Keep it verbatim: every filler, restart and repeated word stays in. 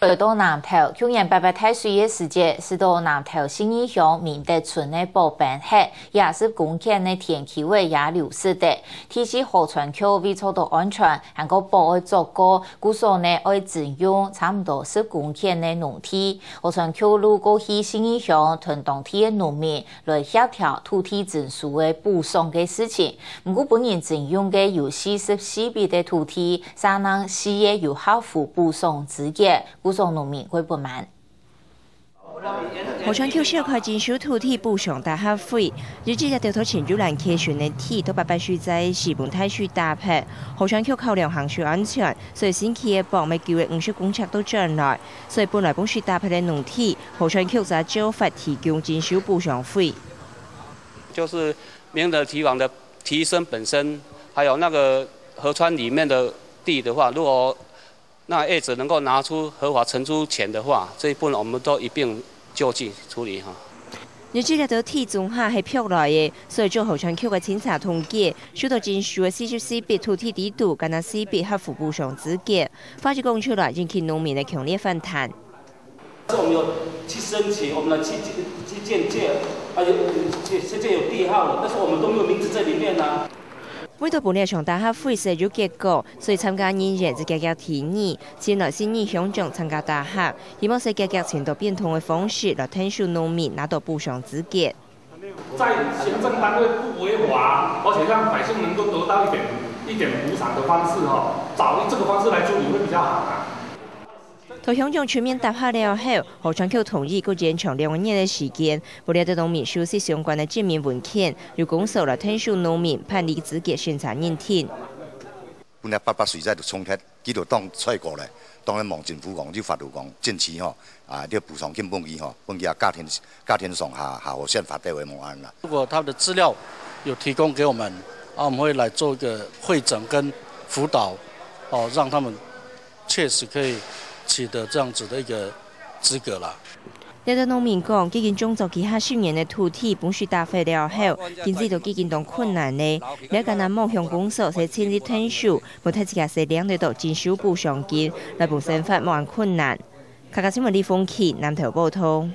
來到南投，舊年八八大水个時節，使到南投信義鄉明德村个寶冰壼，也十公頃个田坵仔也流失忒。地勢河川橋為著到安全，還過保愛做過，故所呢愛徵用差毋多十公頃个農地。河川橋路過去信義鄉，同當地个農民來協調土地徵收个補償个事情。毋過本人徵用个有四十四筆个土地，嗄零四個有合乎補償資格， 故所農民會不滿。河川橋召開徵收土地補償大合會，有一隻在頭前有人溪汛个地，到八八水災時分大水打忒。河川橋考量行水安全，所以新起个磅愛九百五十公尺都轉來，所以本來分水打忒个農地，河川橋就照法提供徵收補償費。就是明德堤防的堤身本身，還有那個河川裡面的地的話，如果 那業者能夠拿出合法承租權的話，這一部分我們都一併救濟處理哈。日子這兜地種下係拍來个，所以做河川橋个清查統計，收到徵收个四十四筆土地底肚，干焦四筆合乎補償資格。話一講出來，引起農民个強烈反彈。我們有去申請，我們去去鑑界，而且現在有地號了，但是我們都沒有名字在裡面啊。 為著分這場大合會係有結果，所以參加人員就遽遽提議，先來信義鄉長參加大合，希望係遽遽尋到變通个方式來𢯭手農民拿到補償資格。在行政單位不違法，而且讓百姓能夠得到一點一點補償的方式哦，找這個方式來處理會比較好啊。 同鄉長出面答合了後，河川局同意過延長兩個月个時間，為了得農民手續相關个證明文件，由公所來𢯭手農民辦理資格審查認定。本來八八水災就衝忒，佢就當衰過咧，當然望政府講，就法律講，近期吼，啊，這補償金分佢吼，分佢啊，家庭家庭上下下好先發掉个無安啦。如果他的資料有提供給我們，啊，我們會來做一個彙整跟輔導，哦，讓他們 確實可以取得這樣子的一個資格啦。這兜農民講，既經種作其下十年个土地分水打忒了後，經濟都既經當困難咧。這間啊，望向公所係盡力𢯭手，無忒自家係領得到徵收補償金，來分生活無恁困難。客家新聞李鳳琪，南投報導。